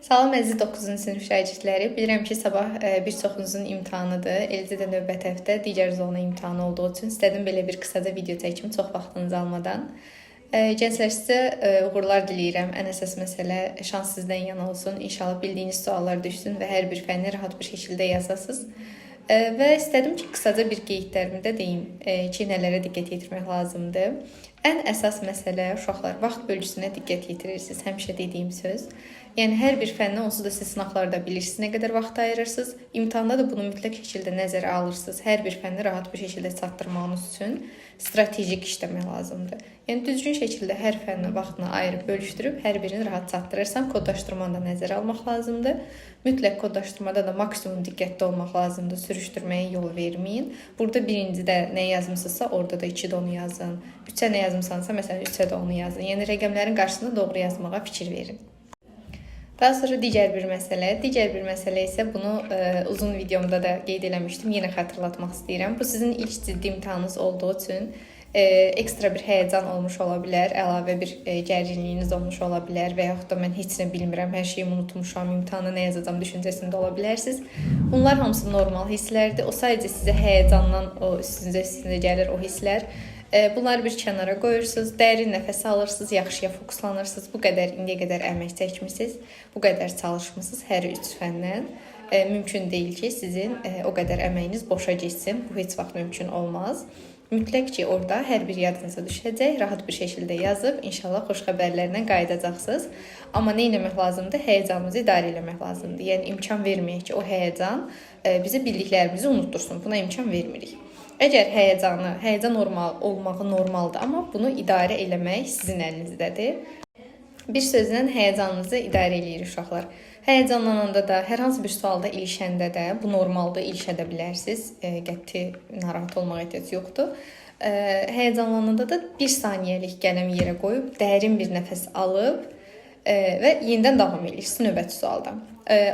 Salam əziz 9-cu sinif şagirdləri. Bilirəm ki, sabah bir çoxunuzun imtahanıdır. Eləcə də növbəti həftə digər zona imtahanı olduğu üçün istədim belə bir qısaca video çəkim, çox vaxtınızı almadan. Gənclər, sizə uğurlar diləyirəm. Ən əsas məsələ şans sizdən yana olsun. İnşallah bildiyiniz suallar düşsün və hər bir fənni rahat bir şəkildə yazasınız. Və istədim ki, qısaca bir qeydlərimi də deyim ki, nələrə diqqət yetirmək lazımdır. Ən əsas məsələ, uşaqlar, vaxt bölgüsünə diqqət yetirirsiniz. Həmişə dediyim söz. Yəni hər bir fənnə onsuz da siz sınaqlarda bilirsiniz nə qədər vaxt ayırırsınız. İmtahanda da bunu mütləq şəkildə nəzərə alırsınız. Hər bir fənni rahat bir şəkildə çatdırmağınız üçün strategik işləmək lazımdır. Yəni düzgün şəkildə hər fənni vaxtına ayırıb bölüşdürüb hər birini rahat çatdırırsan, kodlaşdırmanı da nəzərə almaq lazımdır. Mütləq kodlaşdırmada da maksimum diqqətli olmaq lazımdır. Sürüşdürməyə yol verməyin. Burada birincidə nə yazmısınızsa, orada da 2-də onu yazın. 3-ə nə yazmısansa, məsələn 3-ə də onu yazın. Yəni rəqəmlərin qarşısında doğru yazmağa fikir verin. Daha sonra digər bir məsələ, digər bir məsələ isə bunu uzun videomda da qeyd eləmişdim. Yenə xatırlatmaq istəyirəm. Bu sizin ilk ciddi imtahanınız olduğu üçün ekstra bir həyəcan olmuş ola bilər, əlavə bir gərginliyiniz olmuş ola bilər və yaxud da mən heç nə bilmirəm, hər şeyimi unutmuşam, imtahana nə yazacağam düşüncəsində ola bilərsiniz. Bunlar hamısı normal hisslərdir. O sadəcə sizə həyəcandan o üstünüzə gəlir o hisslər. Bunları bir kənara qoyursunuz, dərin nəfəs alırsınız, yaxşıya fokuslanırsınız. Bu qədər indiyə qədər əmək çəkmisiniz, bu qədər çalışmısınız hər üç fəndən. Mümkün deyil ki, sizin o qədər əməyiniz boşa getsin. Bu heç vaxt mümkün olmaz. Mütləq ki, orada hər bir yadınıza düşəcək, rahat bir şəkildə yazıb inşallah xoş xəbərlərlə qayıdacaqsınız. Amma nə etmək lazımdır? Həyəcanımızı idarə eləmək lazımdır. Yəni imkan verməyək ki, o həyəcan bizə bildiklərimizi unutdursun. Buna imkan vermirik. Əgər həyəcan normal olmağı normaldır, amma bunu idarə eləmək sizin əlinizdədir. Bir sözlə həyəcanınızı idarə eləyirik uşaqlar. Həyəcanlananda da, hər hansı bir sualda ilişəndə də bu normaldır, ilişə də bilərsiniz. Qəti narahat olmağa ehtiyac yoxdur. Həyəcanlananda da bir saniyəlik qələmi yerə qoyub dərin bir nəfəs alıb və yenidən davam eləyirsiniz növbəti sualda.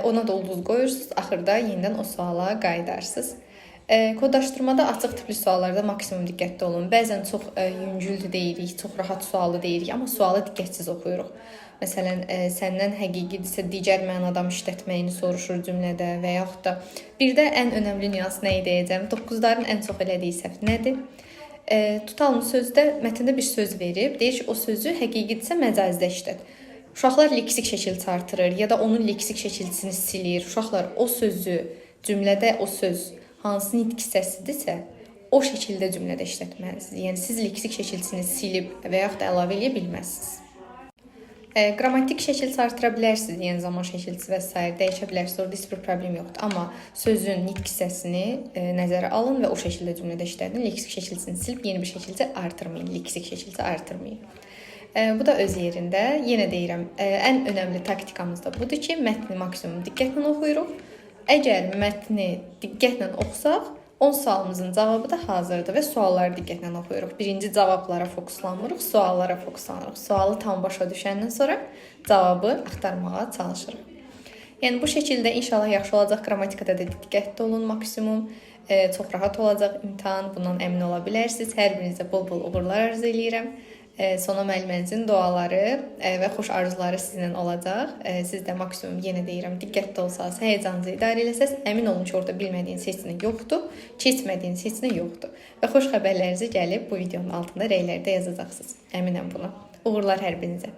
Ona da ulduz qoyursunuz, axırda yenidən o suala qayıdarsınız. Kodlaşdırmada açıq tipli suallarda maksimum diqqətli olun. Bəzən çox yüngüldür deyirik, çox rahat sualı deyirik, amma sualı diqqətsiz oxuyuruq. Məsələn, səndən həqiqidirsə digər mənada işlətməyini soruşur cümlədə və yaxud da bir də ən önəmli nüans nəyi deyəcəm? 9-ların ən çox elədiyi səhv nədir? Tutalım sözdə mətndə bir söz verib, deyir ki, o sözü həqiqidirsə məcazdə işlət. Uşaqlar leksik şəkil artırır ya da onun leksik şəkilçisini silir. Uşaqlar o sözü cümlədə o söz hansı nitq hissəsidirsə, o şəkildə cümlədə işlətməlisiniz. Yəni siz leksik şəkilçisini silib və yaxud da əlavə eləyə bilməzsiniz. Qrammatik şəkil artıra bilərsiniz, yəni zaman şəkilçisi və s. dəyişə bilərsiniz. Orada heç bir problem yoxdur. Amma sözün nitq hissəsini nəzərə alın və o şəkildə cümlədə işlədin. Leksik şəkilçisini silib yeni bir şəkilçi artırmayın. Leksik şəkilçi artırmayın. Bu da öz yerində. Yenə deyirəm, ən önəmli taktikamız da budur ki, mətni maksimum diqqətlə oxuyuruq. Əgər mətni diqqətlə oxusaq, 10 sualımızın cavabı da hazırdır və sualları diqqətlə oxuyuruq. Birinci cavablara fokuslanmırıq, suallara fokuslanırıq. Sualı tam başa düşəndən sonra cavabı axtarmağa çalışırıq. Yəni bu şəkildə inşallah yaxşı olacaq. Qrammatikada da diqqətli olun maksimum. Çox rahat olacaq imtahan. Bundan əmin ola bilərsiniz. Hər birinizə bol-bol uğurlar arzu eləyirəm. Sona müəlliminizin duaları və xoş arzuları sizinlə olacaq. Siz də maksimum yenə deyirəm, diqqətli olsanız, həyəcanınızı idarə eləsəz, əmin olun ki, orada bilmədiyiniz heç nə yoxdur, keçmədiyiniz heç nə yoxdur. Və xoş xəbərlərinizi gəlib bu videonun altında rəylərdə yazacaqsınız. Əminəm buna. Uğurlar hər birinizə.